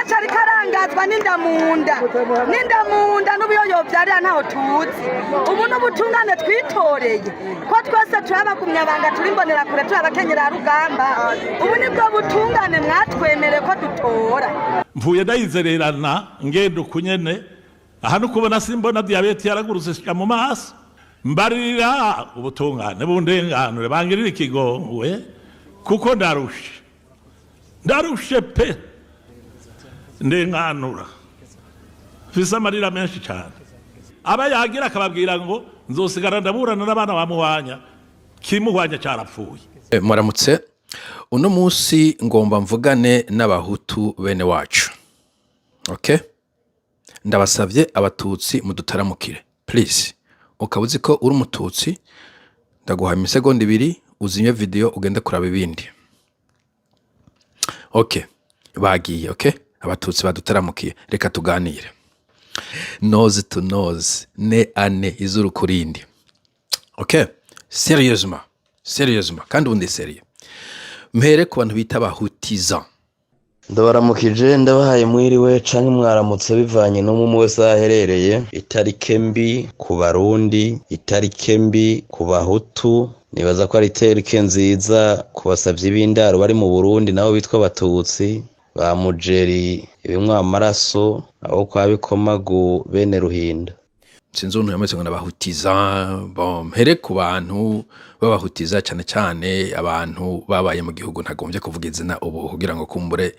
Wacu ariko arangazwa n'inda mu nda, n'inda mu nda, n'ubuyo yovyarira ntaho tuzi. Ubu n'ubutungane twitoreye ko twese turabagumyabanga, turi imbonerakure, turi abakenyera rugamba. Ubu nibwo butungane mwatwemereye ko dutora? Mvuye ndayizererana, ngenda ukunyene aha no kubona simbona, diyabete yaragurutse shika mu maso. Mbarira ubutungane bundenganure, bangirira ikigongwe kuko ndarushe, ndarushe pe. Ndenganura, mfise amarira menshi cyane. Aba yagira akababwira ngo nzosigara ndaburana n'abana bamuhwanya, kimuhwanya cyarapfuye. Muramutse. Uno munsi ngomba mvugane n'Abahutu bene wacu, okay? Ndabasavye Abatutsi mudutaramukire, please. Ukaba uzi ko uri Umututsi, ndaguha imisegonda 2 uzimye video ugende kuraba ibindi. Okay, bagiye. Okay, Abatutsi badutaramukiye, reka tuganire nose to nose, nez à nez, izuru kurindi. Okay, sérieusement, sérieusement, kandi ubundi sérieux, mpere ku bantu bita Abahutiza. Ndabaramukije, ndabahaye mwiriwe canke mwaramutse, bivanye n'umwe wese aho aherereye. Itarike mbi ku Barundi, itarike mbi ku Bahutu. Nibaza ko ari itarike nziza ku basavyi b'indaro bari mu Burundi, nabo bitwa Abatutsi ba mujeri, ibinywa amaraso, abo kwa Bikomagu, bene Ruhinda. Sinzi umuntu yameze ngo n'Abahutiza. Bon, mpere ku bantu b'Abahutiza, cyane cyane abantu babaye mu gihugu. Ntagombye kuvuga izina ubu kugira ngo kumbure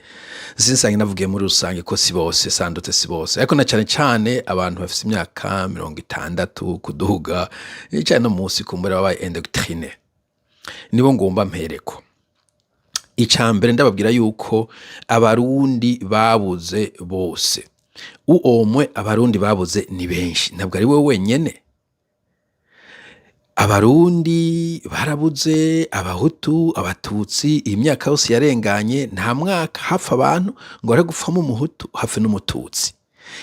sinsange navugiye muri rusange, ko si bose, sandutse si bose, ariko na cyane cyane abantu bafise imyaka 60 kuduga cyane no munsi, kumbure babaye endoctriné, nibo ngomba mpereko. Ica mbere, ndababwira yuko Abarundi babuze bose uomwe. Abarundi babuze ni benshi, ntabwo ari wowe wenyene. Abarundi barabuze, Abahutu, Abatutsi. Iyi myaka yose yarenganye, nta mwaka hapfa abantu ngo bare gupfamo Umuhutu hafe n'Umututsi.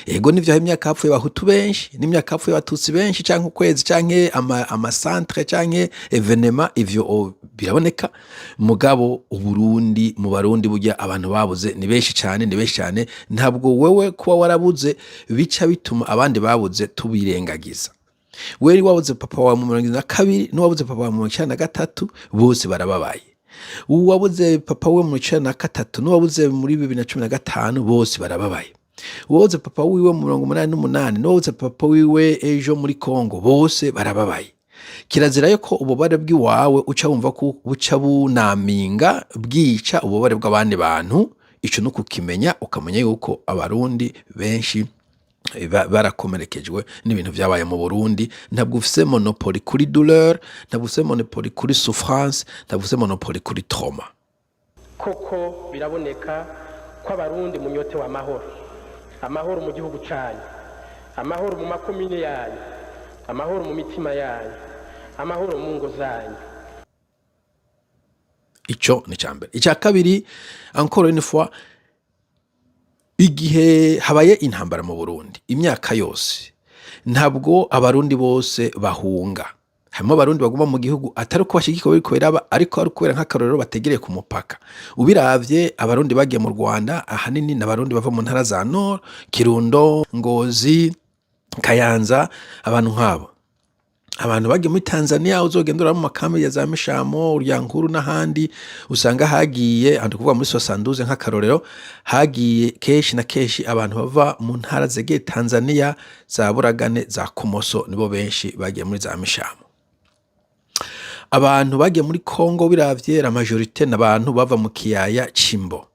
Yego, nivyo, hari imyaka hapfuye Abahutu benshi n'imyaka hapfuye Abatutsi benshi, canke ukwezi, canke ama centre, canke événement, ivyo biraboneka. Mugabo Uburundi, mu Barundi burya abantu babuze ni benshi cane, ni benshi cane. Ntabwo wewe kuba warabuze bica bituma abandi babuze tubirengagiza. Wewe wabuze papa wawe mu 72 n'uwabuze papa wawe mu 93, bose barababaye. Uwabuze papa we mu 93 n'uwabuze muri 2015, bose barababaye. Uwabuze papa wiwe mu 88 n'uwabuze papa wiwe ejo muri Kongo, bose barababaye. Kirazira yuko ububabare bw'iwawe uca wumva ko buca bunaminga bwica ububabare bw'abandi bantu. Ico no kukimenya, ukamenya yuko Abarundi benshi barakomerekejwe n'ibintu vyabaye mu Burundi. Ntabwo ufise monopole kuri douleur, ntabwo ufise monopole kuri souffrance, ntabwo ufise monopole kuri trauma. Koko biraboneka ko Abarundi munyotewe amahoro, amahoro mu gihugu cyanyu, amahoro mu makomine yanyu, amahoro mu mitima yanyu, amahoro mu ngo zanyu. Ico ni icya mbere. Icya kabiri, encore une fois, igihe habaye intambara mu Burundi imyaka yose, ntabwo Abarundi bose bahunga. Harimo Abarundi baguma mu gihugu, atari uko bashyigikiwe biriko biraba, ariko ari ukubera, nk'akarorero, bategereye ku mupaka. Ubiravye, Abarundi bagiye mu Rwanda ahanini ni Abarundi bava mu ntara za Nord, Kirundo, Ngozi, Kayanza, abantu nk'abo. Abantu bagiye muri Tanzania, uzogenda uraba mu makambi ya za Mishamo, Uryankuru n'ahandi, usanga hagiye, aha kuvuga muri 72 nk'akarorero, hagiye kenshi na kenshi abantu bava mu ntara zegeye Tanzania, za Buragane, za Kumoso, nibo benshi bagiye muri za Mishamo. Abantu bagiye muri Congo, biravye, la majorité n'abantu bava mu kiyaya c'Imbo.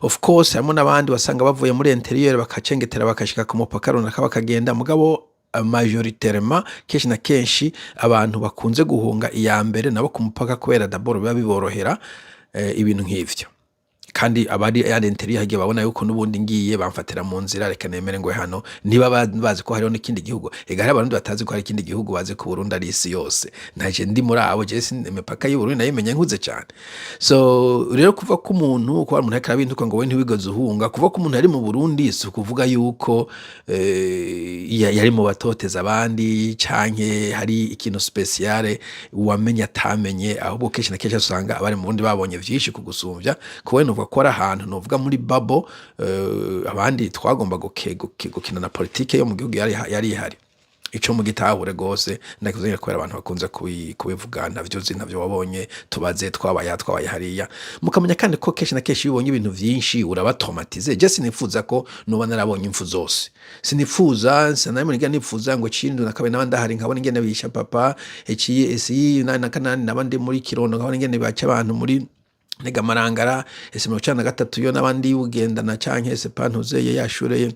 Of course harimo n'abandi basanga bavuye muri intérieur, bakacengetera, bakashika ku mupaka runaka, bakagenda. Mugabo majoritairement, kenshi na kenshi, abantu bakunze guhunga iya mbere nabo ku mupaka, kubera d'abord biba biborohera, ibintu nk'ivyo. Kandi abari à l'intérieur hagiye babona yuko n'ubundi ngiye bamfatira mu nzira, reka nemere ngo hano. Niba bazi ko hariho n'ikindi gihugu, ega hari Abarundi batazi ko hari ikindi gihugu, bazi ko Burundi ari isi yose. Ntaje ndi muri abo, je imipaka y'u Burundi nayimenye nkuze cyane. So rero, kuva ko umuntu, kuba umuntu ariko arabintuka ngo we ntiwigeze uhunga, kuva ko umuntu ari mu Burundi si ukuvuga yuko yari mu batoteza abandi canke hari ikintu spécial wamenye atamenye. Ahubwo kenshi na kenshi usanga abari mu Burundi babonye vyinshi kugusumvya. Kuba nuvuga Novuga ko ari ahantu novuga muri babo, abandi twagomba gukina na politike yo mu gihugu yari ihari. Ico mu gitahure gose ndakivuze kubera abantu bakunze kubivuga: "Ntavyo uzi, ntavyo wabonye, tubaze, twabaye aha, twabaye hariya." Mukamenya kandi ko kenshi na kenshi iyo ubonye ibintu vyinshi uraba traumatisé. Je sinifuza ko noba narabonye impfu zose, sinifuza, sinari nifuza ngo cindu na kabiri naba ndahari nkabona ingene bisha papa eci esi na kanani, naba ndi muri Kirundo nkabona ingene baca abantu muri Ntegamarangara ese 93 yo n'abandi bugendana canke se pantuzeye yashureye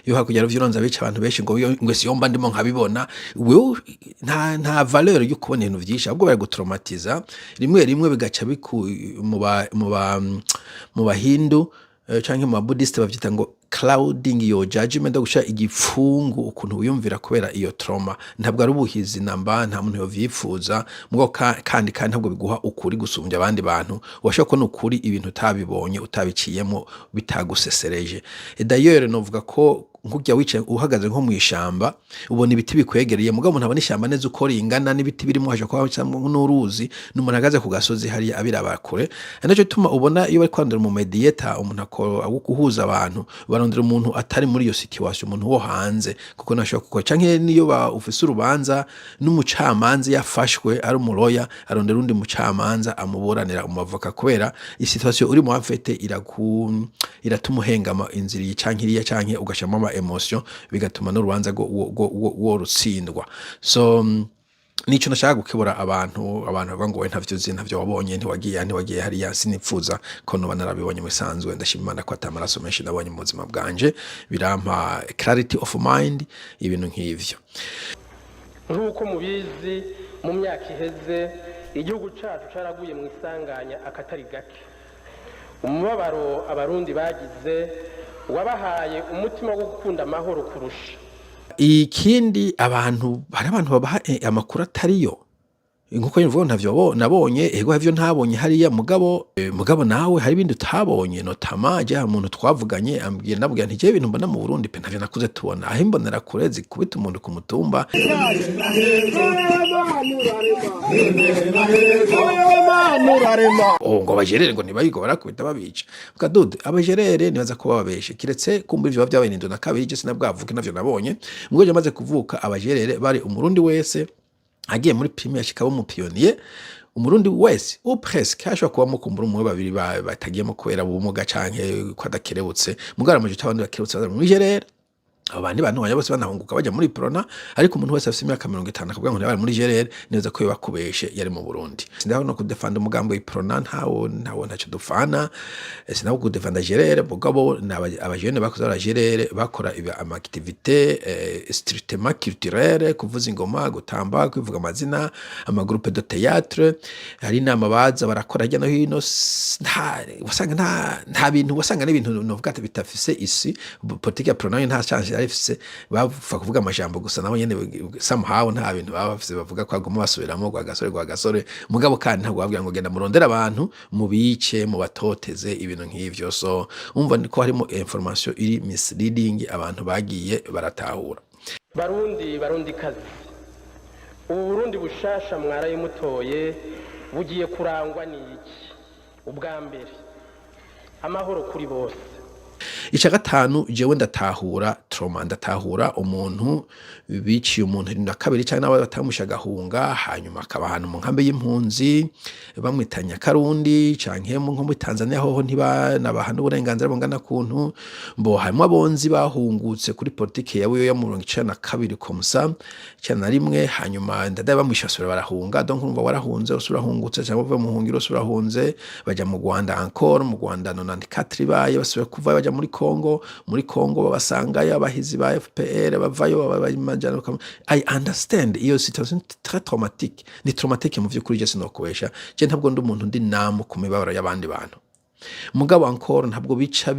yo hakurya ya Ruvyironza bica abantu benshi, ngo siyo mba ndimo nkabibona. Wewe nta valeur yo kubona ibintu vyinshi, ahubwo baragutraumatiza rimwe rimwe bigaca biku mu bahindu canke mu babuddhiste bavyita ngo clouding your judgment, gusha igipfungu ukuntu wiyumvira kubera iyo trauma. Ntabwo ari ubuhizi namba, nta muntu yovyifuza mugabo kandi ntabwo biguha ukuri gusumbya abandi bantu. Washobora kubona ukuri ibintu utabibonye, utabiciyemo, bitagusesereje. Et d'ailleurs novuga ko nk'urya wicaye uhagaze nko mw'ishamba ubona ibiti bikwegereye, mugabo umuntu abona ishamba neza uko ringana n'ibiti birimo, haje kuba hacamwo n'uruzi, n'umuntu ahagaze ku gasozi hariya abiraba kure. Ari naco gituma ubona iyo bari kurondera umu médiateur, umuntu guhuza abantu, barondera umuntu atari muri iyo situation, umuntu wo hanze, kuko ntashobora gukora. Canke niyo ufise urubanza n'umucamanza yafashwe ari umuroya, arondera undi mucamanza amuburanira, umavoka, kubera isituation urimo en fait iratuma uhengama inzira iyi canke iriya, canke ugashiramo ama émotion, bigatuma n'urubanza rwo rutsindwa. So nico nashaka gukebura abantu. Abantu bavuga ngo: "We ntavyo uzi, ntavyo wabonye, ntiwagiye hariya." Sinipfuza ko noba narabibonye. Mu bisanzwe ndashima Imana ko ata amaraso menshi nabonye mu buzima bwanje, birampa clarity of mind, ibintu nk'ivyo. Nk'uko mubizi, mu myaka iheze igihugu cyacu cyaraguye mu isanganya akatari gake. Umubabaro Abarundi bagize wabahaye umutima wo gukunda amahoro kurusha. Ikindi, abantu, hari abantu babaha amakuru atariyo. Nkuko bivuga, ntavyo nabonye, ego havyo ntabonye hariya, mugabo nawe hari ibindi utabonye. Notamment je hari umuntu twavuganye ambwira, ndamubwira nti: "Jewe ibintu mbona mu Burundi pe ntavyo nakuze tubona, aho imbonera kure zikubita umuntu ku mutumba." Oh, ngo abajerere ngo ntibayigo barakubita babica. Vuga dude, abajerere nibaza ko bababeshe, kiretse kumva ivyo byabaye indwi na kabiri, je sinabwavuke, navyo nabonye. Mugabo je maze kuvuka abajerere bari Umurundi wese agiye muri primaire ashika mu pionnier, Umurundi wese ou presque, hashobora kubamo kumbura umwe, babiri batagiyemo kubera ubumuga canke ko adakerebutse, mugabo amajwi abandi bakerebutse baza muri jerere. Abo bandi bantu banya bose banahunguka bajya muri Prona, ariko umuntu wese afite imyaka 50 akavuga ngo ntibari muri jerere, neza ko bakubeshe, yari mu Burundi. Sindaho no kudefanda umugambi w'Iprona, ntawo ntacyo dufana. Sindaho kudefanda jerere, mugabo ni abajene bakoze bara jerere bakora ama activité strictement culturelle: kuvuza ingoma, gutamba, kwivuga amazina, ama groupe de théâtre. Hari inama baza barakora hirya no hino. Wasanga nta bintu, wasanga n'ibintu novuga ati bitafise isi politiki ya Prona nta chance yari ifise. Bapfa kuvuga amajambo gusa, nabo nyene somehow nta bintu baba bafise bavuga, ko baguma basubiramo gwa gasore, gwa gasore. Mugabo kandi ntabwo babwira ngo genda murondere abantu mubice, mubatoteze, ibintu nk'ivyo. So umva ko harimo information iri misleading abantu bagiye baratahura. Barundi, Barundi kazi, ubu Burundi bushasha mwaraye mutoye bugiye kurangwa n'iki? Ubwa mbere, amahoro kuri bose. Ica gatanu, jewe ndatahura trauma, ndatahura umuntu biciye umuntu na kabiri cyangwa nawe batamusha agahunga, hanyuma akaba ahantu mu nkambi y'impunzi bamwita Nyakarundi canke nko muri Tanzania hoho ntibanabaha n'uburenganzira bungana kuntu mbo. Harimo abonzi bahungutse kuri politike ya Buyoya mu 92 comme ça, 91, hanyuma ndadaye bamwishe, basubira barahunga. Donc urumva warahunze, usubira urahungutse, cyangwa uvuye mu hungiro usubira urahunze, baja mu Rwanda encore, mu Rwanda 94 ibaye basubira kuva baja muri Congo, muri Congo babasangayo abahizi ba FPR, bavayo babajana. I understand iyo situation très traumatique, ni traumatique mu vy'ukuri. Je sinokubesha, je ntabwo ndi umuntu ndi namu ku mibabaro y'abandi bantu, mugabo encore ntabwo bica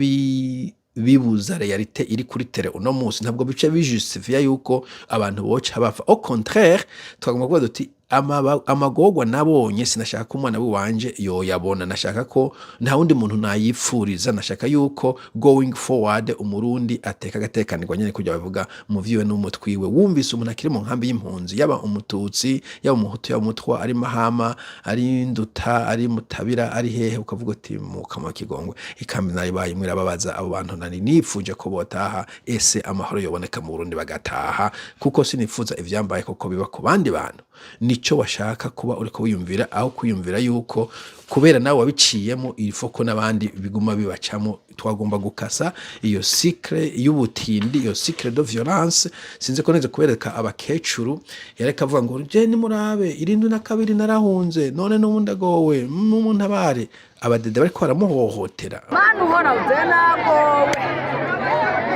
bibuza réalité iri kuri terrain uno munsi, ntabwo bica bijustifia yuko abantu boca bapfa. Au contraire, twagomba kuvuga duti Amagorwa nabonye, sinashaka ko umwana wanje yoyabona. Nashaka ko nta wundi muntu nayipfuriza. Nashaka yuko going forward Umurundi ateka agatekanirwa nyene, kujya bavuga mu vyiwe n'umutwiwe. Wumvise umuntu akiri mu nkambi y'impunzi, yaba Umututsi, yaba Umuhutu, yaba Umutwa, ari Mahama, ari Nduta, ari Mutabira, ari hehe, ukavuga uti: "Mukama kigongwe, ikambi naribaye imwe irababaza." Abo bantu nari nifuje ko botaha. Ese amahoro yoboneka mu Burundi bagataha, kuko sinifuza ivyambaye koko biba ku bandi bantu. Nico washaka kuba uriko wiyumvira, aho kwiyumvira yuko kubera nawe wabiciyemo ifo ko n'abandi biguma bibacamo. Twagomba gukasa iyo cycle y'ubutindi, iyo cycle de violence. Sinzi ko neze kubereka abakecuru yareka avuga ngo: "Je nimurabe, 72 narahunze, none n'ubu ndagowe, n'umuntabare." Abadede bariko baramuhohotera. Mana uhora uze, nagowe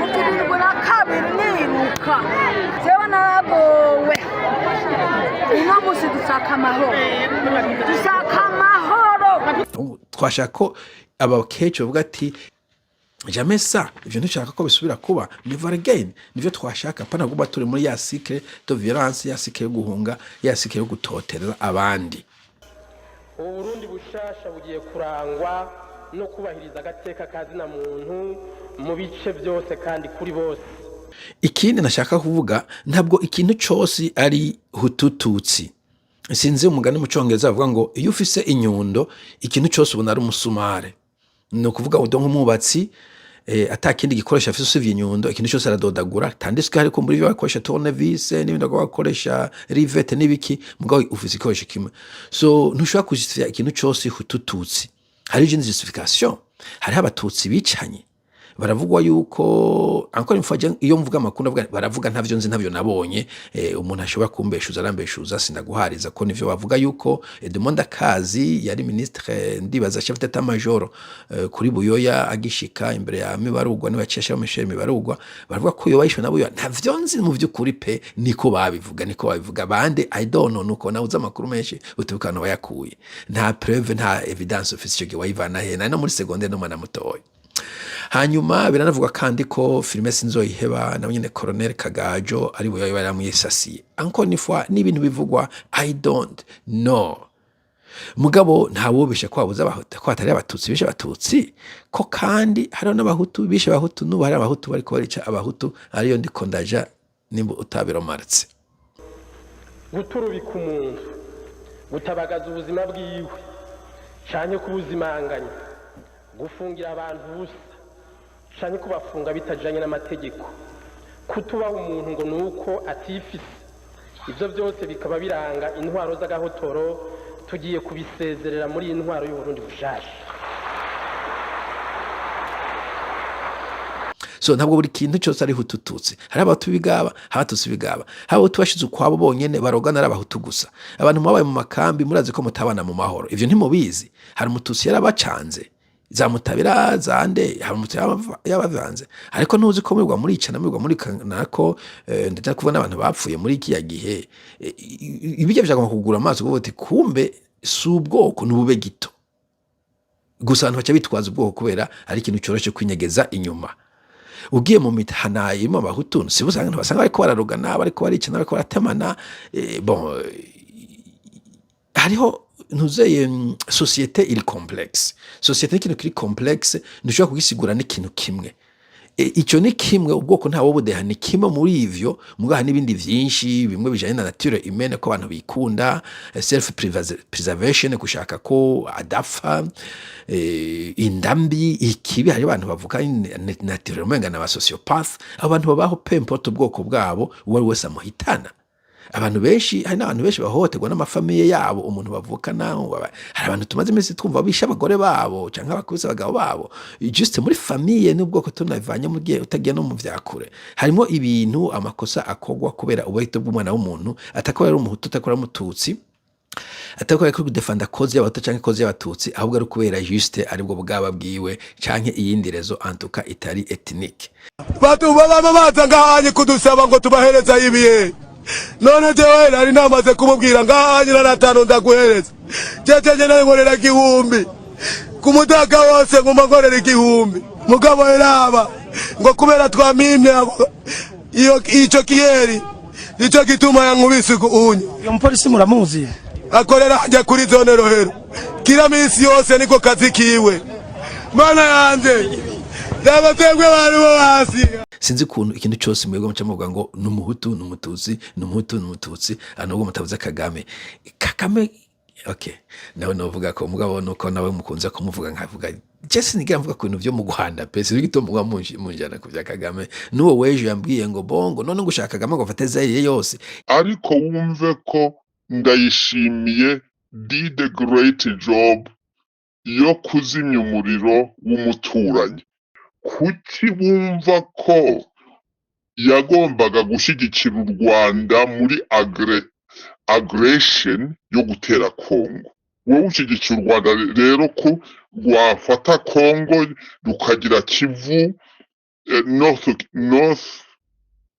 kuva 72 niruka. Jewe nagowe. Uno musi dushaka amahoro, dushaka amahoro. Twashaka ko abakecuru bavuga ati: "Jamais ça, ivyo ntushaka ko bisubira kuba, never again." Nivyo twashaka, pana kuba turi muri ya cycle de violence, ya cycle yo guhunga, ya cycle yo gutotereza abandi. Ubu Burundi bushasha bugiye kurangwa no kubahiriza agateka ka zina muntu mu bice byose kandi kuri bose. Ikindi nashaka kuvuga, ntabwo ikintu cose ari Hutututsi. Sinzi umugani mu Congereza bavuga ngo iyo ufise inyundo ikintu cose ubona ari umusumare. Ni ukuvuga ngo nk'umwubatsi ata kindi gikoresho afise usivye inyundo, ikintu cyose aradodagura. Tandis que hariko muri byo bakoresha tournevis n'ibindi, bakoresha rivet n'ibiki, mugabo ufise igikoresho kimwe. So ntushobora kujustifia ikintu cose Hutututsi. Hari izindi justification. Hariho Abatutsi bicanye, baravugwa yuko, encore une fois, iyo mvuga amakuru ndavuga baravuga, ntavyo nzi, ntavyo nabonye. Umuntu ashobora kumbeshuza arambeshuza, sindaguhariza ko nivyo bavuga yuko Edmond Ndakazi yari ministre, ndibaza chef d'état major kuri Buyoya, agishika imbere ya Mibarugwa, niba yaciye ashiraho Michel Mibarugwa, baravuga ko yoba yishwe na Buyoya. Ntavyo nzi mu vy'ukuri pe, niko babivuga, niko babivuga bande, I don't know. Nuko nabuze amakuru menshi utubuka abantu bayakuye, nta preuve, nta evidence ufise. Ico gihe wayivana he? Nari no muri secondaire, n'umwana mutoya. Hanyuma biranavuga kandi ko Firmin Sinzoyiheba nawe nyene, Colonel Kagajo, ari we yari yaramwisasiye. Encore une fois, ni ibintu bivugwa, I don't know. Mugabo ntawubesha ko babuze Abahutu, ko hatari Abatutsi bishe Abatutsi, ko kandi hariho n'Abahutu bishe Abahutu. N'ubu hari Abahutu bariko barica Abahutu, ariyo ndiko ndaja nimba utabiromarutse. Guturubika umuntu, gutabagaza ubuzima bwiwe canke kubuzimanganya, gufungira abantu ubusa canke kubafunga bitajanye n'amategeko, kutubaha umuntu ngo ni uko atifise, ivyo byose bikaba biranga intwaro z'agahotoro. Tugiye kubisezerera muri iyi ntwaro y'Uburundi bushasha. So ntabwo buri kintu cyose ari Hutututsi. Hari Abahutu b'ibigaba, hari Abatutsi b'ibigaba, hari Abahutu bashize ukwabo bonyene barogana ari Abahutu gusa. Abantu mwabaye mu makambi murazi ko mutabana mu mahoro, ivyo ntimubizi. Hari Umututsi yarabacanze za Mutabira zande, hari Umututsi yabavanze, ariko ntuzi ko mwirwa muricana, mwirwa muri nako. Ndetse kuvuga n'abantu bapfuye muri kiya gihe. Ibijya vyagomba kugura amaso kuvuga uti: "Kumbe si ubwoko, ni ubube gito gusa." Abantu baca bitwaza ubwoko kubera ari ikintu coroshe kwinyegeza inyuma. Ugiye mu mihana irimo Abahutu, si usanga basanga bariko bararogana, bariko baricana, bariko baratemana. Bon, hariho ntuzeye société iri complexe. Société ni ikintu kiri complexe, ntushobora kugisigura n'ikintu kimwe. Ico ni kimwe, ubwoko ntawo budeha, ni kimwe muri ivyo. Mugaha n'ibindi vyinshi, bimwe bijanye na nature humaine, ko abantu bikunda, self preservation, gushaka ko adapfa, indambi, ikibi. Hari abantu bavuga naturellement umenga n'aba sociopathe. Abo bantu babaho, peu importe ubwoko bwabo, uwo ari wese amuhitana. Abantu benshi, hari n'abantu benshi bahohoterwa n'ama famille yabo, umuntu bavukana. Hari abantu tumaze iminsi twumva bishe abagore babo canke bakubise abagabo babo, juste muri famille. N'ubwoko tunavanye mu gihe utagiye no mu vyakure, harimo ibintu, amakosa akorwa kubera ubuhito bw'umwana w'umuntu, atakora ari Umuhutu, atakora ari Umututsi, atari ko kudefanda cause y'Abahutu canke cause y'Abatutsi, ahubwo ari kubera juste aribwo bwaba bwiwe canke iyindi raison, en tout cas itari ethnique. Batu baba baza ngahanye kudusaba ngo tubahereza ibihe. None jewe nari namaze kumubwira ngahanye na natanu ndaguhereza. Jeje nyene nkorera 1000 ku mutaka wose, nguma nkorera 1000. Mugabo eraba ngo kubera twamimye iyo ico kiyeri. Nico gituma yankubise unye. Uyo mupolisi muramuzi? Akorera hajya kuri zone Rohero, kila minsi yose niko kazi kiwe. Mana yanje, yaba twebwe bari bo hasi. Sinzi ukuntu ikintu cyose mwebwe muca muvuga ngo ni Umuhutu, ni Umututsi, ni Umuhutu, ni Umututsi, nubwo mutavuze Kagame. Kagame, okay, nawe novuga ko mugabo nuko nawe mukunze kumuvuga, nkavuga je sinigira mvuga ku bintu vyo mu Rwanda pe. Sinzi igituma muba munjana ku vya Kagame. N'uwo wejo yambwiye ngo bongo none ngo ushaka Kagame ngo afate Zaire yose. Ariko wumve ko Ndayishimiye did a great job yo kuzimya umuriro w'umuturanyi. Kuki wumva ko yagombaga gushyigikira u Rwanda muri aggression yo gutera Kongo? Wowe ushyigikiye u Rwanda rero ko rwafata Kongo rukagira Kivu, North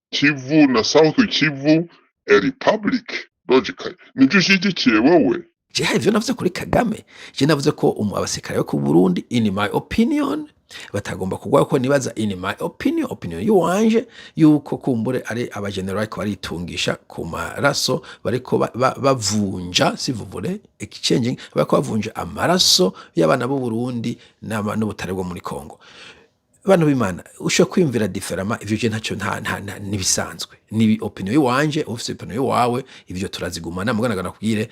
Kivu na South Kivu a republic? Logically nibyo ushyigikiye wowe. Je hari ivyo navuze kuri Kagame. Je navuze ko abasirikare bo ku Burundi, in my opinion, batagomba kugwa ko nibaza, in my opinion, opinion yuwanje, yuko kumbure ari abageneral bariko baritungisha ku maraso, bariko bavunja, si vous voulez, exchanging, bariko bavunja amaraso y'abana b'u Burundi n'ubutare bwo muri Kongo. Bantu b'Imana, ushobora kwiyumvira différemment, ivyo je ntacyo nta nibisanzwe, ni opinion yiwanje, ufise opinion yiwawe, ivyo turazigumana. Mugana nakubwire,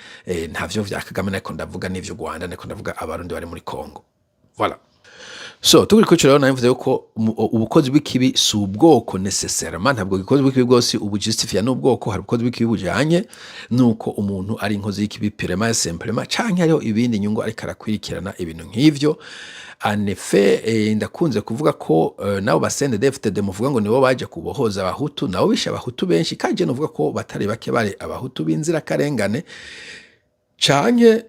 ntavyo vya Kagame nako ndavuga, n'ivyo Rwanda nako ndavuga, Abarundi bari muri Kongo. Voilà. So turi kuri rero, navuze yuko ubukozi bw'ikibi si ubwoko nécessairement. Ntabwo ubukozi bw'ikibi bwose ubujustifia n'ubwoko. Hari ubukozi bw'ikibi bujanye nuko umuntu ari inkozi y'ikibi purement et simplement, canke hariho ibindi nyungu ariko arakwirikirana, ibintu nk'ivyo. En effet, ndakunze kuvuga ko nabo ba CNDD-FDD muvuga ngo nibo baje kubohoza Abahutu, nabo bishe Abahutu benshi. Kandi je novuga ko batari bake bari Abahutu b'inzirakarengane, canke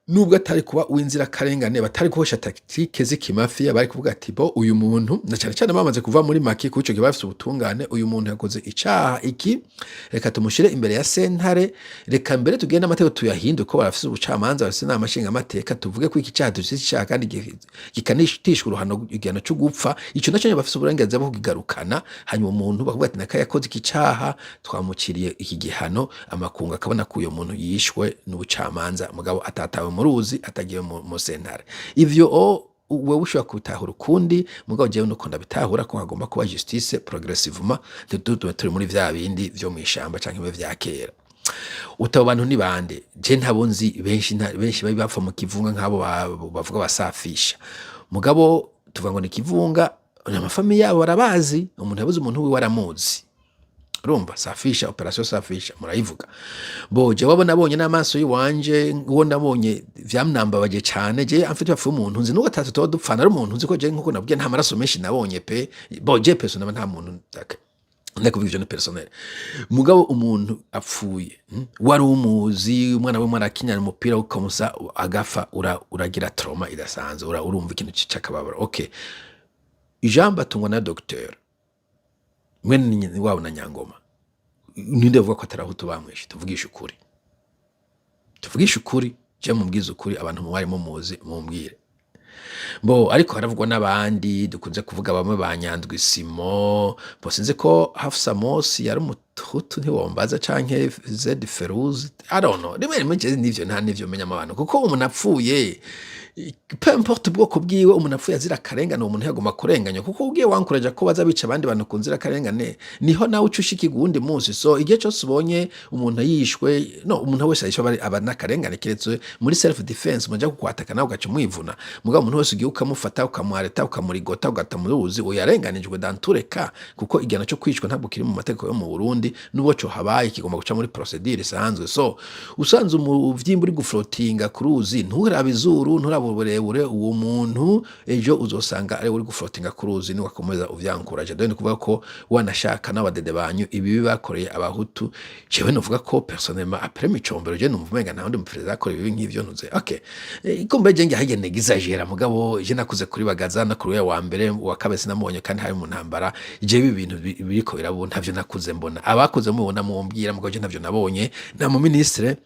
nubwo atari kuba uw'inzirakarengane, batari guhosha tactique z'ikimafiya, bari kuvuga ati bo uyu muntu, na cyane cyane bamaze kuva muri maquis, kuko ico gihe bafise ubutungane, uyu muntu yakoze icaha iki, reka tumushyire imbere ya sentare, reka mbere tugende amategeko tuyahindure, ko barafise ubucamanza, bafise inama nshingamateka, tuvuge ko iki cyaha dufise icaha kandi gikanishwa uruhano, igihano cyo gupfa. Ico naco nyene bafise uburenganzira bwo kukigarukana. Hanyuma umuntu bakavuga ati naka yakoze iki caha, twamuciriye iki gihano, amakungu akabona ko uyo muntu yishwe n'ubucamanza, mugabo atatawe mu ruzi, atagiye mu sentare. Ivyo o wewe ushobora kubitahura ukundi, mugabo jewe nuko ndabitahura ko hagomba kuba justice progressivement, ntitube turi muri vya bindi vyo mw'ishamba canke bibe vya kera. Utabo bantu ni bande? Je ntabo nzi benshi, benshi bari bapfa mu kivunga nk'abo bavuga basafisha, mugabo tuvuga ngo ni kivunga, amafamiye yabo barabazi. Umuntu yabuze umuntu wiwe aramuzi. Urumva safisha, opération safisha murayivuga. Bo je wabo nabonye n'amaso yiwanje, uwo nabonye vyamnambabaje cane. Je en fait bapfuye umuntu nzi, nubwo atatu tuba dupfana, ari umuntu nzi ko je nkuko nabwiye nta maraso menshi nabonye pe. Bo je personnellement nta muntu, okay. Ndakuvuga ivyo ni personnel, mugabo umuntu apfuye, wari umuzi, umwana we mwarakinyana umupira ukamusa agafa, uragira trauma idasanzwe, urumva ikintu c'akababaro. Okay, Jean Batungwa na docteur mwene wabo na Nyangoma, ninde avuga ko atarahutu bamwishe? Tuvugishe ukuri, tuvugishe ukuri, je mubwize ukuri, abantu mwari mumuzi mumbwire. Bo ariko haravugwa n'abandi dukunze kuvuga, bamwe ba Nyandwi Simo, bo sinzi ko Hafsa Mosi yari Umuhutu, ntiwombaza, canke Zedi Feruzi, I don't know. Rimwe rimwe je nivyo nta nivyo menya abantu, kuko umuntu apfuye, peu importe ubwoko bwiwe, umuntu apfuye azira akarengane, uwo muntu yagomba kurenganywa, kuko ugiye wankuraja ko baza bica abandi bantu ku nzirakarengane, niho nawe uca ushikirwa uwundi munsi. So igihe cyose ubonye umuntu yishwe, no umuntu wese yishwe aba n'akarengane, keretse muri self defense, muja kukwataka nawe ugaca umwivuna. Mugabo umuntu wese ugiye ukamufata, ukamuhareta, ukamurigota, ugata mu ruzi, uyarenganijwe dans tous les cas, kuko igihano cyo kwicwa ntabwo kiri mu mategeko yo mu Burundi. Nubwo cyo habaye, kigomba guca muri procédure isanzwe. So usanze umuvyimba uri guflotinga ku ruzi, nturabe izuru, nturabe uburebure, uwo muntu ejo uzosanga ari uri guflotinga ku ruzi niwakomeza uvyankuraje. Dore ni kuvuga ko wanashaka n'abadede banyu ibibi bakoreye Abahutu. Jewe novuga ko personnellement, après Micombero, je numva umenga nta wundi muperezida yakoreye ibibi nk'ivyo ntuze. Okay, kumbe je ngiye hagenda exagera, mugabo je nakuze kuri Bagaza no kuri wa mbere, wa kabiri sinamubonye kandi hari mu ntambara. Je ibi bintu biriko birabo ntavyo nakuze mbona. Abakuze mubona mumbwira, mugabo je ntavyo nabonye. Na mu ministre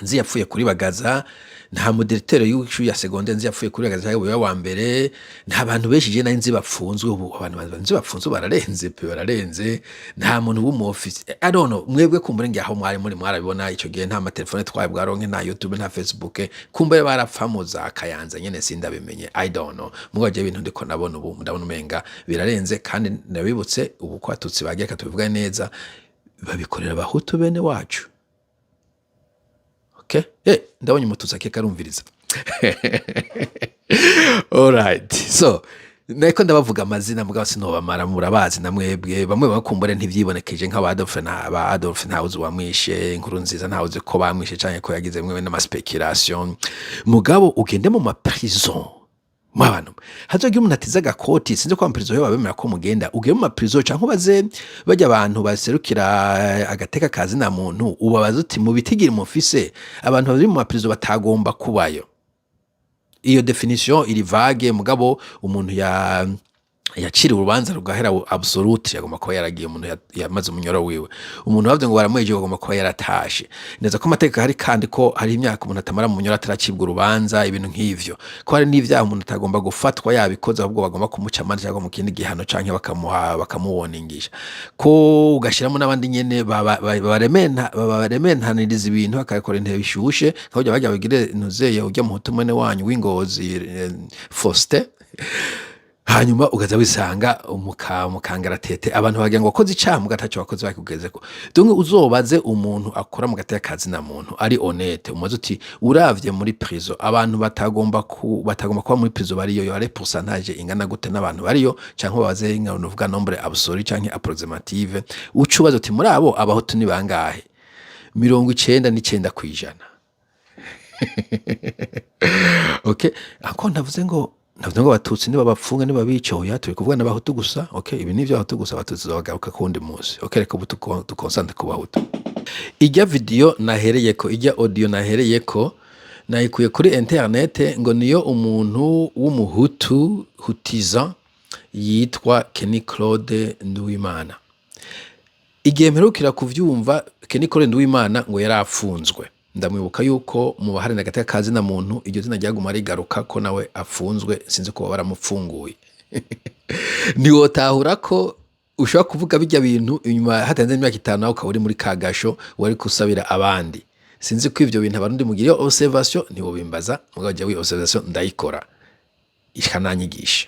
Nzi yapfuye kuri Bagaza, nta mu directeur w'ishuri ya secondaire nzi yapfuye kuri Bagaza cyangwa wa mbere. Nta bantu benshi je nari nzi bapfunzwe. Ubu abantu nzi bapfunzwe bararenze pe, bararenze. Nta muntu w'umu officier, I don't know. Mwebwe kumbure ngiye aho mwari muri mwarabibona. Ico gihe nta matelefone twari bwaronke, nta YouTube, nta Facebook. Kumbure barapfa mu za Kayanza nyene, sindabimenye, I don't know. Mugabo je ibintu ndiko ndabona ubu, ndabona umenga birarenze. Kandi nabibutse ubu ko Abatutsi bagiye, katubivuga neza, babikorera Abahutu bene wacu. Okay, ndabonye Umututsi akeka arumviriza. Alright, so nako ndabavuga amazina, mugabo sinobamara, murabazi na mwebwe. Bamwe bakumbure ntivyibonekeje, nk'aba Adolphe, na ba Adolphe ntawuzi wamwishe, inkuru nziza ntawuzi ko bamwishe canke ko yagize mwe n'ama spéculation. Mugabo ugende mu ma prison mw'abantu, hazogira umuntu atiza agakoti, sinzi ko amaprison yo babemera ko mugenda. Ugiye mu maprison canke ubaze bajya abantu baserukira agateka kazi na muntu, ubabaze uti: "Mu bitigiri mufise, abantu bari mu maprison batagomba kubayo?" Iyo définition iri vague, mugabo umuntu ya yaciriwe urubanza rugahera, absolute, yagomba kuba yaragiye. Umuntu yamaze umunyoro wiwe, umuntu bavuze ngo baramwejeje, agomba kuba yaratashe neza. Ko amategeko hari, kandi ko hari imyaka umuntu atamara mu munyoro ataracibwa urubanza, ibintu nk'ivyo. Ko hari n'ivyaha umuntu atagomba gufatwa yabikoze, ahubwo bagomba kumuca amande cyangwa mu kindi gihano, canke bakamuha, bakamuwoningisha. Ko ugashiramo n'abandi nyene babarementaniriza ibintu, bakabikora intebe bishushe, nka burya bajya bagire ntuzeye ujya muhutu mwene wanyu w'Ingozi, Faustin. Hanyuma ugaza wisanga umukangaratete, abantu bagira ngo wakoze icaha, muga ataco wakoze bakugezeko. Donc uzobaze umuntu akora mu gateka kazina muntu ari honnête, umubaze uti: "Uravye muri prison, abantu batagomba kuba muri prison bariyo, yo ari pourcentage ingana gute n'abantu bariyo?" Canke ubabaze nka uvuga nombre absolu canke approximative, uca ubaza uti: "Muri abo, Abahutu ni bangahe?" 99%. Okay, ako ndavuze ngo Abatutsi niba bapfunga, niba bica, oya, turi kuvuga n'Abahutu gusa. Okay, ibi ni iby'Abahutu gusa, Abatutsi tuzabagaruka kuwundi munsi. Okay, reka ubu duconcentre ku Bahutu. Ijya video nahereyeko, ijya audio nahereyeko, nayikuye kuri internet, ngo niyo umuntu w'Umuhutu hutiza yitwa Kenny Claude Nduwimana. Igihe mperukira kuvyumva, Kenny Claude Nduwimana ngo yari afunzwe. Ndamwibuka yuko mu baharanira agateka ka zina muntu iryo zina ryaguma rigaruka, ko nawe afunzwe. Sinzi ko baramupfunguye. Ntiwotahura ko ushobora kuvuga bijya bintu, inyuma hatarenze imyaka 5 nawe ukaba uri muri kagasho wari kusabira abandi. Sinzi ko ivyo bintu Abarundi mugira iyo observation, ntiwobimbaza, mugabo jewe observation ndayikora ikananyigisha.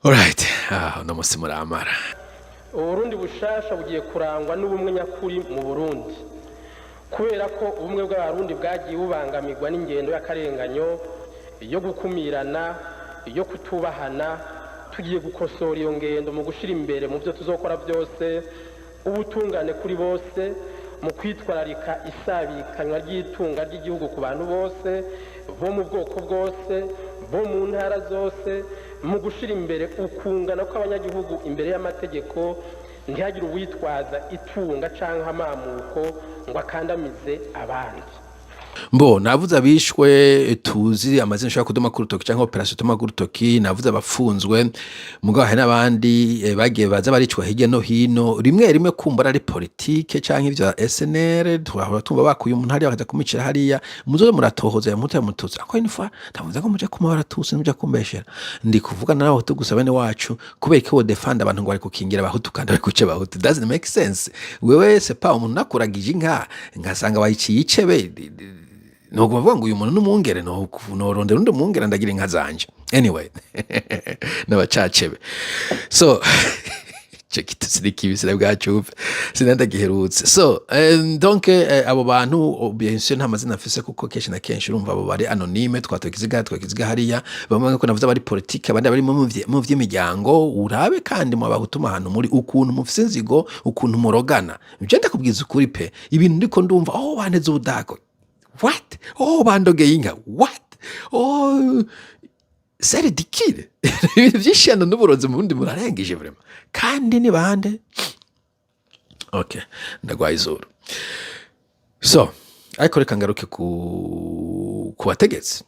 Alright, uno musi muramara. Uburundi bushasha bugiye kurangwa n'ubumwe nyakuri mu Burundi, kubera ko ubumwe bw'Abarundi bwagiye bubangamirwa n'ingendo y'akarenganyo, yo gukumirana, yo kutubahana. Tugiye gukosora iyo ngendo mu gushyira imbere mu byo tuzokora byose ubutungane kuri bose, mu kwitwararika isabikanywa ry'itunga ry'igihugu ku bantu bose bo mu bwoko bwose, bo mu ntara zose, mu gushyira imbere ukungana kw'abanyagihugu imbere y'amategeko, ntihagire uwitwaza itunga cyangwa amamuko ngo akandamize abandi. Mbo navuze abishwe tuzi amazina, ushobora kudoma ku rutoki, canke opération toma ku rutoki. Navuze abafunzwe, mugabo hari n'abandi bagiye baza baricwa hirya no hino, rimwe rimwe kumbura ari politike canke ivya SNR. Twahora tumva bakuye umuntu hariya bakaza kumwicira hariya. Muzoze muratohoza ya mutu ya Mututsi. Ako une fois ndavuze ngo muje kuma Abatutsi, muje kumbeshera. Ndi kuvuga n'Abahutu gusa bene wacu. Kubera ko defend abantu ngo bari gukingira Abahutu kandi bari kuca Abahutu, doesn't make sense. Wewe c'est pas umuntu nakuragije inka ngasanga wayiciye icebe, nuko bavuga ngo uyu muntu n'umwungere, norondera undi mwungere ndagira inka zanje. Anyway, n'abacacebe. So ico gitutsi ni kibi, sinabwacupe, sinandagiherutse. So donc abo bantu, bien sûr, nta mazina afise, kuko kenshi na kenshi urumva abo bari anonyme. Twatokiziga twakiziga hariya, bamwe nkuko navuze bari politike, abandi bari mu vy'imiryango. Urabe kandi mu Bahutu ahantu muri, ukuntu mufise inzigo, ukuntu murogana. Ivyo ndakubwiza ukuri pe, ibintu ndiko ndumva: "Oh, banteze ubudako." "What?" "Oh, bandogeye inka." "What?" "Oh, c'est ridicule." Ibintu vy'ishano n'uburozi mu bundi murarengeje vraiment. Kandi ni bande? Okay, ndagwaye izuru. So ariko reka ngaruke ku bategetsi.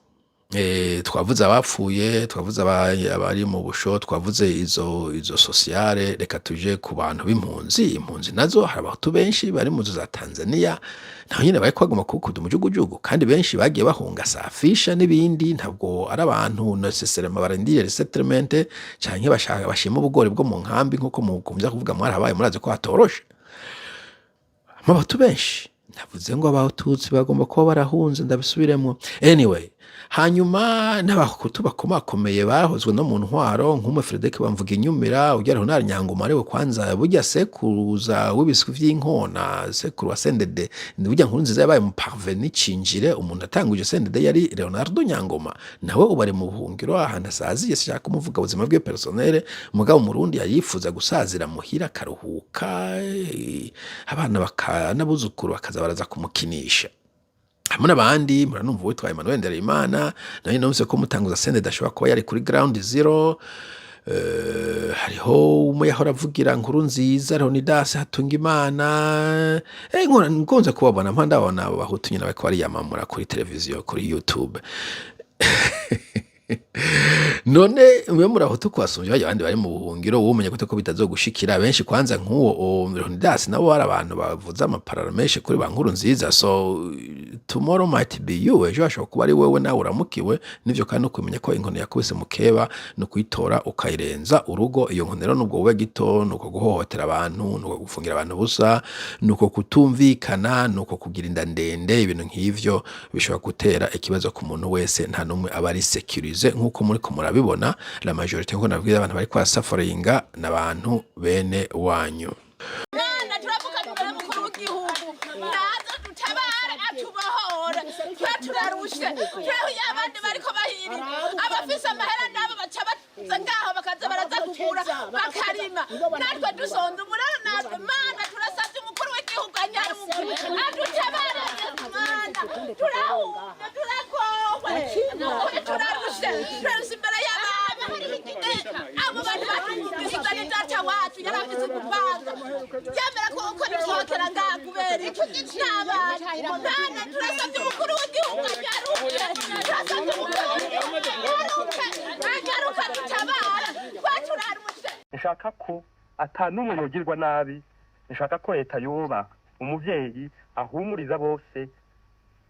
Twavuze abapfuye, twavuze abari mu busho, twavuze izo sociale. Reka tuje ku bantu b'impunzi. Impunzi nazo, hari Abahutu benshi bari mu nzu za Tanzania, naho nyene bariko bagomba kuwukunda umujugujugu, kandi benshi bagiye bahunga safisha n'ibindi. Ntabwo ari abantu nécessairement barindiriye resettlement canke bashaka bashima ubugori bwo mu nkambi, nkuko mukumvya kuvuga. Mwarahabaye, murazi ko hatoroshe. Abahutu benshi, navuze ngo Abatutsi bagomba kuba barahunze, ndabisubiremo. Anyway, hanyuma n'Abahutu bakomakomeye bahozwe no mu ntwaro, nk'umwe Frederic Bamvuga Inyumira, ugera Leonard Nyangoma, ariwe kwanza burya sekuruza w'ibiswi vy'inkona, sekuru wa CNDD. Burya nkuru nziza yabaye mu parvenu cinjire, umuntu atanguje CNDD yari Leonardo Nyangoma, nawe ubu ari mu buhungiro ahantu asaziye. Sishaka kumuvuga ubuzima bwe personnel, mugabo Umurundi yarifuza gusazira muhira akaruhuka, abana n'abuzukuru bakaza baraza kumukinisha hamwe n'abandi. Muranumva uwitwa Emmanuel Ndereyimana, nawe numvise ko mutanguza CNDD ashobora kuba yari kuri ground zero. Hariho umwe yahora avugira nkuru nziza, Leonidas Hatungimana. Nkunze kubabona, mpa ndabona abo Bahutu nyine bariko bariyamamura kuri televiziyo, kuri YouTube. None mwe murahutu kwasumvya barya abandi bari mu buhungiro, wowe gute ko bitazogushikira? Benshi kwanza nk'uwo Leonidas nabo hari abantu bavuze amapararo menshi kuri ba nkuru nziza. So tomorrow might be you, ejo hashobora kuba ari wewe nawe uramukiwe nivyo. Kandi no kumenya ko inkoni yakubise mukeba ni ukuyitora ukayirenza urugo. Iyo nkoni rero, nubwo bube gito, ni uko guhohotera abantu, ni uko gufungira abantu ubusa, ni uko kutumvikana, ni uko kugira inda ndende. Ibintu nk'ivyo bishobora gutera ikibazo ku muntu wese. Nta n'umwe aba ari sécurisé nk'uko muriko murabibona. La majorité, nkuko nabwiye, abantu bariko barasafaringa n'abantu bene wanyu. Mana, turavuga imbere mukuru w'igihugu, naza dutabare, atubohore. Twe turarushe, twehuye abandi bariko bahiri. Abafise amahera nabo baca baza ngaho, bakaza baraza kugura, bakarima, natwe dusonza umuraro natwe. Mana, turasavye umukuru w'igihugu anyaruke adutabare. Mana, turahumye, turagowe nukuri, turarushe, turarushe imbere y'abantu. Abo bantu batugisiza ni data wacu yari afise umupanga, yemera ko uko nisohokera ngaha kubera iki n'abana. Mana, turasavye umukuru w'igihugu anyaruke, turasavye umukuru w'igihugu anyaruke, anyaruke adutabare, twe turarushe. Nshaka ko ata n'umwe yogirwa nabi. Nshaka ko leta yoba umuvyeyi ahumuriza bose,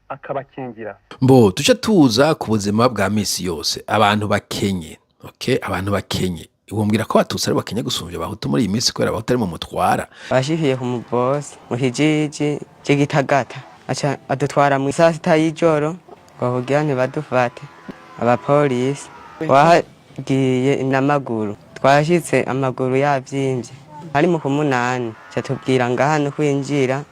akabakingira. Mbo tuce tuza ku buzima bwa misi yose, abantu bakenye. Okay, abantu bakenye, wombwira ko Abatutsi ari bakenye gusumvya Abahutu muri iyi minsi, kubera Abahutu ari mu mutwara? Bashikiye ku mubosi mu kijiji c'Igitagata, aca adutwara mu saa 6 y'ijoro ngo kugira ntibadufate abapolisi. Twagiye n'amaguru, twashitse amaguru yavyimvye, hari mu kumunani. Ca tubwira ngaha no kwinjira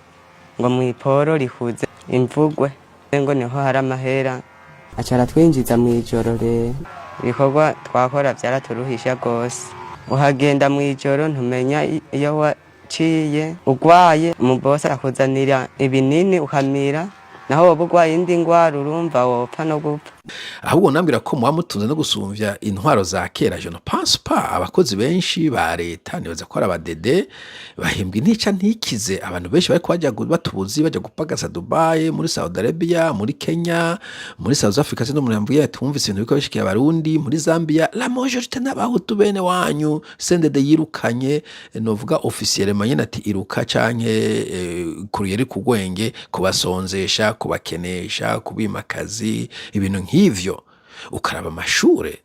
ngo mw'iporo rikuze imvugwe, ngo niho hari amahera. Aca aratwinjiza mw'ijoro. Rero ibikorwa twakora vyaraturuhisha gose. Uhagenda mw'ijoro, ntumenya iyo waciye. Ugwaye, umubosi arakuzanira ibinini ukamira, naho woba ugwaye indi ngwara, urumva wopfa no gupfa. Ahubwo nambwira ko muba mutunze no gusumvya intwaro za kera? Je ne pense pas. Abakozi benshi ba leta, nibaza ko ari abadede, bahembwa intica ntikize. Abantu benshi bariko baja batubuzi, baja gupagasa Dubai, muri Saudi Arabia, muri Kenya, muri South Africa. Sino umuntu yambwiye ati wumvise ibintu biriko bishikiye Abarundi muri Zambia? La majorité n'Abahutu bene wanyu CNDD yirukanye, novuga officiellement nyene ati iruka canke kuruyeri kugwenge, kubasonzesha, kubakenesha, kubima akazi, ibintu nk'ivyo. Ukaraba amashure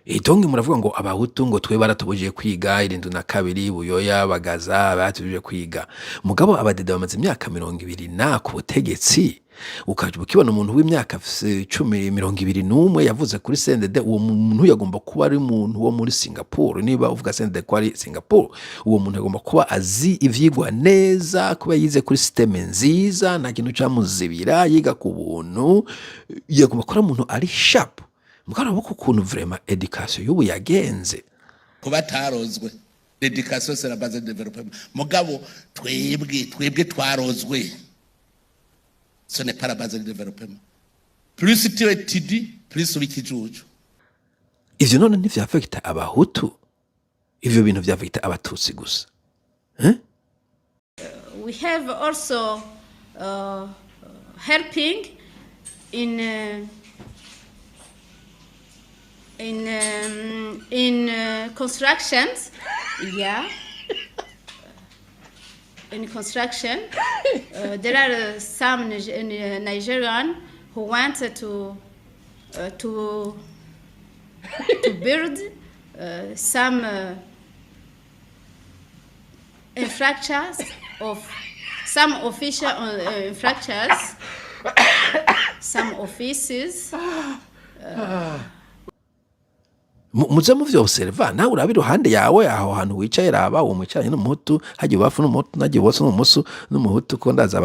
itongi, muravuga ngo Abahutu ngo twe baratubujije kwiga 72, Buyoya, Bagaza baratubujije kwiga. Mugabo abadede bamaze imyaka 20 na ku butegetsi, ukaja ukibona umuntu w'imyaka 10, 21 yavuze kuri CNDD. Uwo muntu yagomba kuba ari umuntu wo muri Singapore. Niba uvuga CNDD ko ari Singapore, uwo muntu agomba kuba azi ivyigwa neza, kuba yize kuri système nziza, nta kintu camuzibira, yiga ku buntu, yagomba kuba ari umuntu ari sharp. Mugabo urabona ukuntu vraiment éducation y'ubu yagenze. Kuba atarozwe, l'éducation, c'est la base de développement. Mugabo twebwe twarozwe, ce n'est pas la base de développement. Plus tu étudies, plus uba ikijuju. Ivyo none ntivyafekita Abahutu? Ivyo bintu vyafekita Abatutsi gusa, eh? We have also helping in In constructions, yeah. In construction, there are some Nigerian who wanted to build some infrastructures of some official infrastructures, some offices. Muze muvyobserva. Nawe uraba iruhande yawe, aho hantu wicaye, raba uwo mwicaranye n'umuhutu, hagiye ibubafu n'umuhutu, nagiye ibumoso n'umusu n'umuhutu, ko ndazi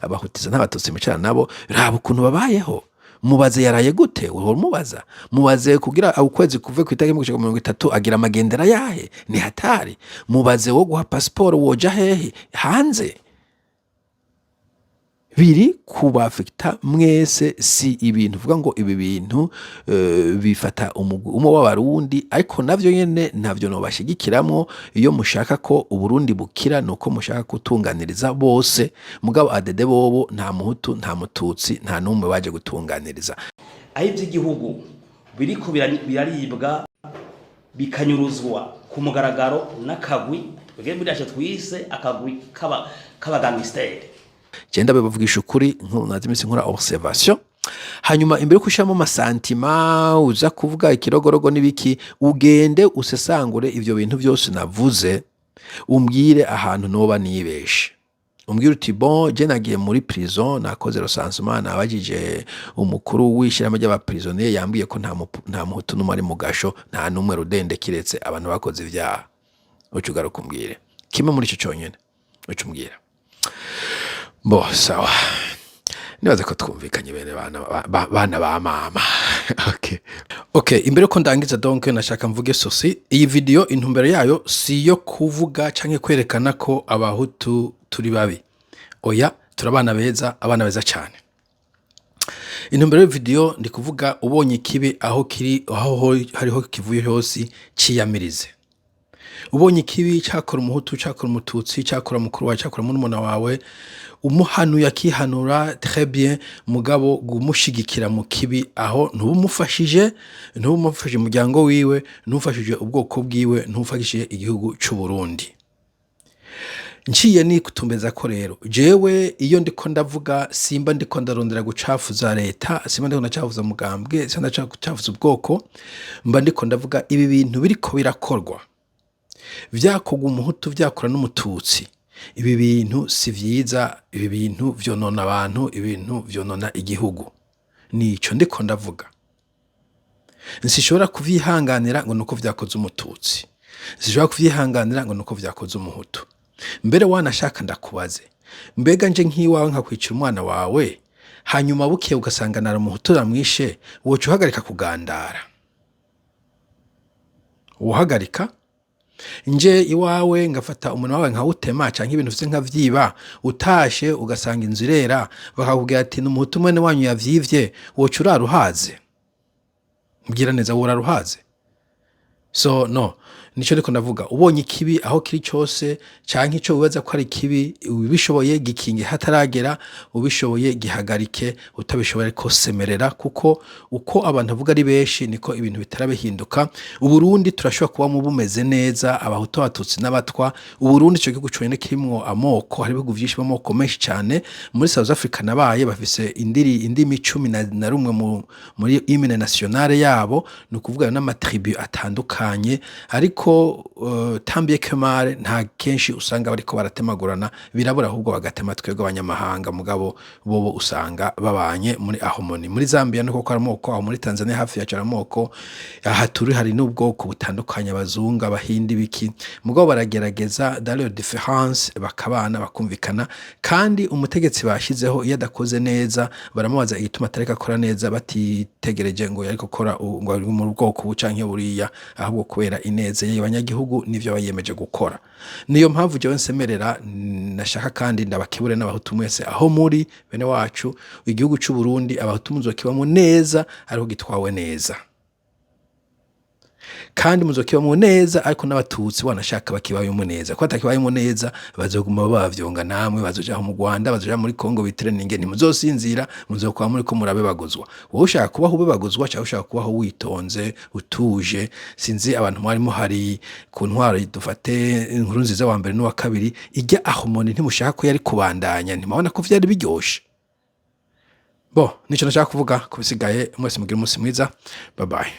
abahutiza n'abatutsi mwicarana nabo. Raba ukuntu babayeho, mubaze yaraye gute. Uhora umubaza, mubaze kugira ukwezi kuve ku itariki 1 gushika 30 agira amagendera yahe, ni hatari. Mubaze wo guha pasiporo woja hehe hanze. Biri kubafekita mwese. Si ibintu uvuga ngo ibi bintu bifata umugwi umwe w'abarundi, ariko navyo nyene ntavyo nobashigikiramwo. Iyo mushaka ko Uburundi bukira, nuko mushaka gutunganiriza bose. Mugabo ADD bobo nta muhutu, nta mututsi, nta n'umwe baje gutunganiriza. Aho iby'igihugu biriko biraribwa, bikanyuruzwa ku mugaragaro n'akagwi twebwe muri yacu twise akagwi k'abagangisiteri. Genda bavugisha ukuri, nkunaze iminsi nkora observation. Hanyuma imbere yo gushiramo ama sentiments, uza kuvuga ikirogorogo n'ibiki, ugende usesangure ivyo bintu byose navuze, umbwire ahantu noba nibeshe. Umbwire uti: "Bon, je nagiye muri prison, nakoze recensement, nabajije umukuru w'ishirahamwe ry'aba prisonniers, yambwiye ko nta muhutu n'umwe ari mu gasho, nta n'umwe rudende, kiretse abantu bakoze ivyaha." Uca ugaruka umbwire kimwe muri ico conyene, uca umbwira. Bo sawa, nibaze ko twumvikanye, bene bana bana ba mama. Okay, imbere ko ndangiza, donc nashaka mvuge ceci: iyi video intumbero yayo si iyo kuvuga canke kwerekana ko abahutu turi babi. Oya, turi abana beza, abana beza cyane. Intumbero y'iyi video ndi kuvuga: ubonye ikibi aho kiri, aho hariho kivuye hose, ciyamirize. Ubonye ikibi, cyakora umuhutu, cyakora umututsi, cyakora mukuru wawe, cyakora murumuna wawe, umuhanuye akihanura, très bien. Mugabo gumushigikira mu kibi, aho ntubumufashije, ntubumufashije umuryango wiwe, ntufashije ubwoko bwiwe, ntufashije igihugu c'u Burundi. Nciye nikutumbeza ko rero jewe iyo ndiko ndavuga, simba ndiko ndarondera gucafuza leta, simba ndiko ndacafuza mugambwe, simba ndacafuza ubwoko. Mba ndiko ndavuga ibi bintu biriko birakorwa, vyakorwa umuhutu, vyakora n'umututsi. Ibi bintu si vyiza, ibi bintu vyonona abantu, ibintu vyonona igihugu. Nico ndiko ndavuga. Nsishobora kuvyihanganira ngo nuko vyakoze umututsi, sishobora kuvyihanganira ngo nuko vyakoze umuhutu. Mbere wanashaka ndakubaze: mbega nje nk'iwawe nkakwicira umwana wawe, hanyuma bukeye ugasanga nara umuhutu ramwishe, woca uhagarika kugandara? Uhagarika? Nje iwawe ngafata umuntu wawe nkawutema, canke ibintu ufise nkavyiba, utashe ugasanga inzu irera, bakakubwira ati ni umuhutu mwene wanyu yavyivye, woca urara uhaze? Mbwira neza, worara uhaze? So no nico ndiko ndavuga: ubonye ikibi aho kiri cyose, canke ico wibaza ko ari kibi, ubishoboye gikinge hataragera, ubishoboye gihagarike, utabishoboye ariko semerera, kuko uko abantu bavuga ari benshi niko ibintu bitarabihinduka. Uburundi turashobora kubamo bumeze neza, abahutu, abatutsi n'abatwa. Uburundi ico gihugu conyene kirimwo amoko, hari ibihugu vyinshi b'amoko menshi cane. Muri South Africa nabaye, bafise indimi 11 muri hymne nationale yabo, ni ukuvuga n'ama tribus atandukanye. Ariko tant bien que mal, nta kenshi usanga bariko baratemagurana, birabura ahubwo bagatema twebwe abanyamahanga. Mugabo bobo usanga babanye muri harmonie. Muri Zambia niko ko amoko, aho muri Tanzania hafi yacu amoko, aha turi hari n'ubwoko butandukanye, abazungu, abahindi, biki. Mugabo baragerageza dans leur différence bakabana, bakumvikana. Kandi umutegetsi bashizeho iyo adakoze neza, baramubaza igituma atareka akora neza, batitegereje ngo yariko akora ngo ari mu bwoko ubu canke buriya, ahubwo kubera ineza y'abanyagihugu n'ivyo bayiyemeje gukora. Niyo mpamvu jewe nsemerera, nashaka kandi ndabakebure n'abahutu mwese aho muri, bene wacu. Igihugu c'u Burundi abahutu muzokibamo neza ariko gitwawe neza. Kandi muzokibamwo neza, ariko n'Abatutsi wanashaka bakibayemo neza, ko batakibayemo neza bazoguma bavyonga. Namwe bazoja mu Rwanda, bazoja muri Kongo bitreninge. Ntimuzosinzira, muzokwama muriko murabebaguzwa. Wowe ushaka kubaho ubebaguzwa cyangwa ushaka kubaho witonze, utuje? Sinzi abantu mwari muhari ku ntwaro, dufate inkuru nziza wa mbere n'uwa kabiri, ijya ahomoni, ntimushaka ko yari kubandanya? Ntimubona ko vyari biryoshe? Bo nico nashaka kuvuga. Kubisigaye, mwese mugire umunsi mwiza. Bye bye.